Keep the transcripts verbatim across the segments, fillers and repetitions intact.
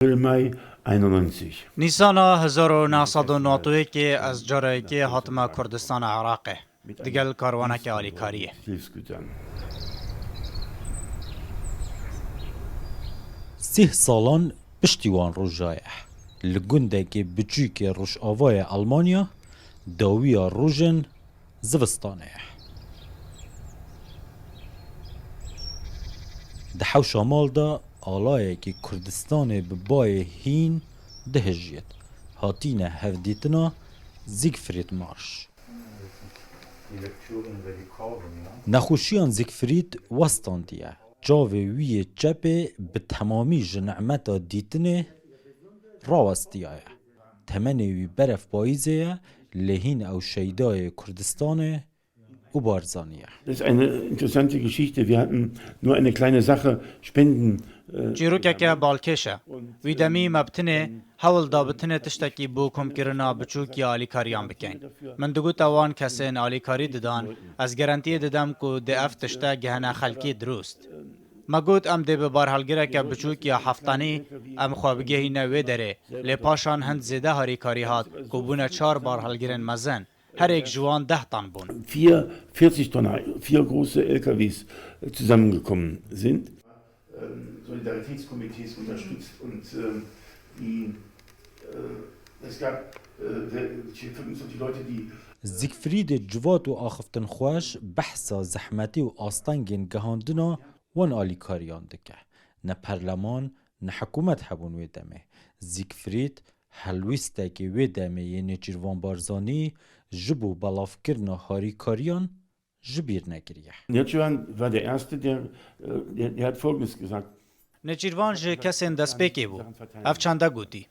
April, Mai einundneunzig. Nîsana hezar û neh sed û nod û yekê ez carayekê hatime Kurdistana Iraqê digel karwaneke alîkariyê. Hilfsgütern. Sih salan piştî wan roja ye. Li gundekê biçûkê rojavayê Almanya, dawiya rojên zivistanê ye. Di hewşa mal de alayekî Kurdistanê bi bayê hîn dihijiyêt. Hatîne hevdîtina Siegfried Marsch. Nexweşiyan Siegfried westandiye. Çavê wî yê çepê bi temamî ji nimeta dîtinê rawestiyaye. Temenê wî beref payîzê ye, lê hîn ew şeydayê Kurdistanê û Barzanî ye. Das ist eine interessante Geschichte. Wir hatten nur eine kleine Sache, Spenden. Äh, Çîrokeke balkêş e. Wî demî me bi tinê hewl da bi tinê tiştekî bo komkirina biçûk ya alîkariyan bikeyn. Min digot ewan kesên alîkarî didan, ez gerentiyê didim ku dê ev tişte gehine xelkî dirûst. Me got em dê bi barhelgireke biçûk ya heftanî em xwe bigehîne wê derê, lê paşan hind zêde harîkarî hat ku bûne çar barhelgirên mezin. Her êk ji wan deh tan bûn. Vier vierzig Tonner, vier große L K Ws zusammengekommen sind. Solidaritätskomitees unterstützt und ähm, die, äh, es gab äh, der, die, die Leute, die Siegfriedê civat û axiftinxweş behsa zehmetî û astengên gihandina wan alîkariyan dike. Ne perleman, ne hikûmet hebûn wê demê. Siegfried helwîstekê wê demê yê Nêçîrvan Barzanî ji bo belavkirina harîkariyan ji bîr nekiriye. Nêçîrvan war der Erste, der, äh, der, der hat Folgendes gesagt. Nêçîrvan ji kesên destpêkê bû. Ev çende gotî.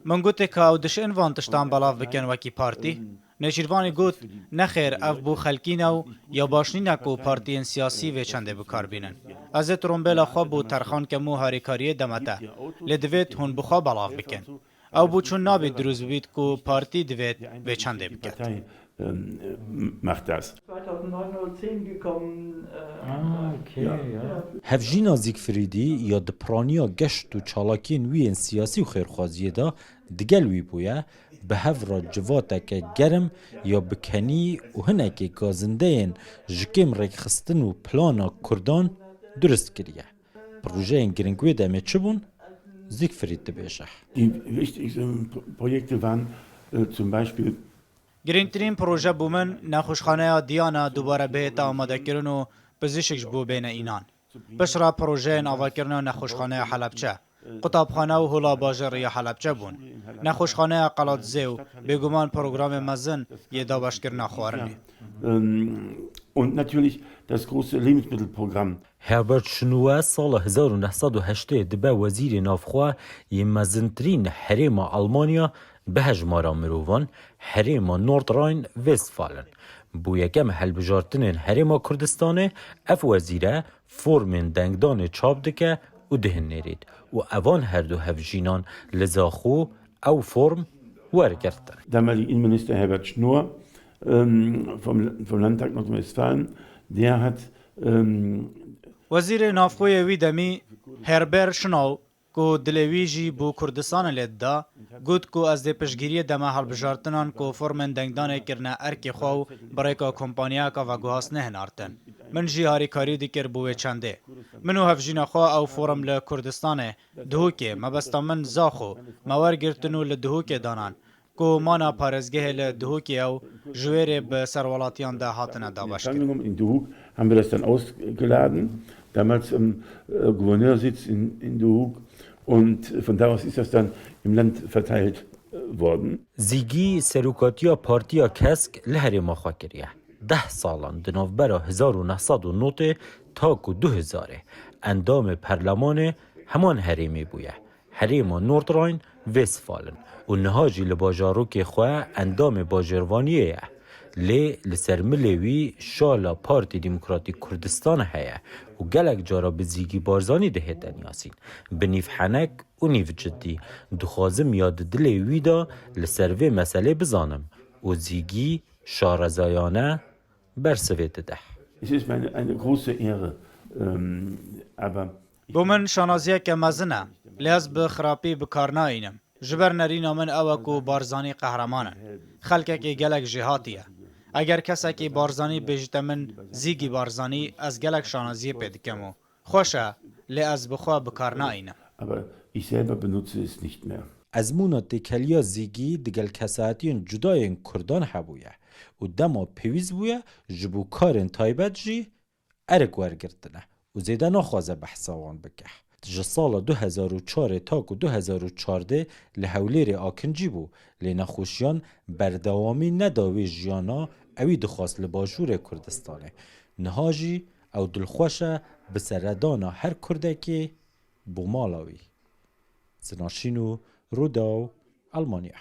Min gotê ka ew dişên van tiştan belav bikin wekî partî? Nêçîrvanî got, nexêr, ev bo xelkî ne û ya baş nîne ku partiyên siyasî vê çendê bi kar bînin. Ez ê trombêla xwe bo terxan kem û harîkariyê deme te. Lê divêt hûn bi xwe belav bikin. Ew bo çûn nabî dirûst bibît ku partî divêt vê çendê biket. Partei ähm, macht das. zweitausendneun oder zehn gekommen. Äh, Ah, okay, ja. Hevjîna Siegfriedî ya di piraniya geşt û çalakiyên wî yên siyasî û xêrxwaziyê de digel wî bûye, bi hev re civateke germ ya bi kenî û hinekê gazindeyên ji kêm rêkxistin û plana Kurdan durist kiriye. Projeyên giring wê demê çi bûn? Siegfried dibêje. Die wichtigsten Pro- Projekte waren äh, zum Beispiel Girîngtirîn proje bo min nexweşxaneya Diyana dubare bihête amadekirin û pizîşik ji bo bêne înan. Piştre projeyên avakirina nexweşxaneya Helebçe, qutabxane û hola bajêr ya Helebçe bûn. Nexweşxaneya Qelat Zê û bêguman programê mezin yê dabeşkirina xwarinê. Ähm, und natürlich das große Lebensmittelprogramm. Herbert Schnoe sala hezar û neh sed û heştê dibe wezîrê navxwe yê mezintirîn herêma Almanya bi hejmara mirovan herêma Nordrhein-Westfalen. Bo yekem helbijartinên Herêma Kurdistanê ev wezîre formên dengdanê çap dike û dihinêrît û evan her du hevjînan li Zaxo ew form wergirtin. Damaliger Innenminister Herbert Schnoe ähm, vom, vom Landtag Nordrhein-Westfalen, der hat ähm, Wezîrê navxwe yê wî demî Herbert Schnoe ku dilê wî jî bo Kurdistanê lê dida, got ku ez dê piştgiriyê deme hilbijartinan ku formên dengdanê kirine erkê xwe û bi rêka kompanyayeka veguhastinê hinartin. Min jî harîkarî dikir bo wê çendê. Min û hevjîna xwe ew form li Kurdistanê, Duhokê, mebesta min Zaxo, me wergirtin û li Duhokê danan. Ku mana parêzgehê li Duhokê ew ji wê rê bi serwelatiyan de hatine dabeşkirin. In Duhok haben wir das dann ausgeladen, damals im äh, Gouverneurssitz in, in Duhok. Und von da aus ist das dann im Land verteilt äh, worden. Zîgî serokatiya Partiya Kesk li herêma xwe kiriye. Deh salan di navbera hezar û neh sed û notê ta ku du hezarê endamê perlemanê heman herêmê bûye. Herêma Nordrhein-Westfalen û niha jî li bajarokê xwe endamê bajêrvaniyê ye. Lê li ser milê wî şala Partî Demokratîk Kurdistan heye û gelek cara bi Zîgî Barzanî dihête niyasîn. Bi nîv henek û nîv cidî dixwazim ya di dilê wî de li ser vê meselê bizanim û Zîgî şarezayane bersivê dide. Es ist mir eine, eine große Ehre, ähm, aber Bo min şanaziyeke mezin e, lê ez bi xirapî bi kar nayînim. Ji ber nerîna min ew e ku Barzanî qehreman in. Xelkekî gelek jêhatî ye. Eger kesekî Barzanî bêjite min, Zîgî Barzanî, ez gelek şanaziyê pê dikim û xweş e, lê ez bi xwe bi kar nayînim. Aber ich selber benutze es nicht mehr. Ezmûna têkeliya Zîgî digel kesahetiyên cuda yên Kurdan hebûye û dema pêwîst bûye ji bo karên taybet jî erk wergirtine û zêde naxwaze behsa wan bike. Ji sala du hezar û çarê ta ku du hezar û çardeh li Hewlêrê akincî bû, lê nexweşiyan berdewamî neda wê jiyana ewî dixwast li Başûrê Kurdistanê. Niha jî ew dilxweş e bi seredana her Kurdekê bo mala wî. Sinaşîn û Rûdaw, Almanya.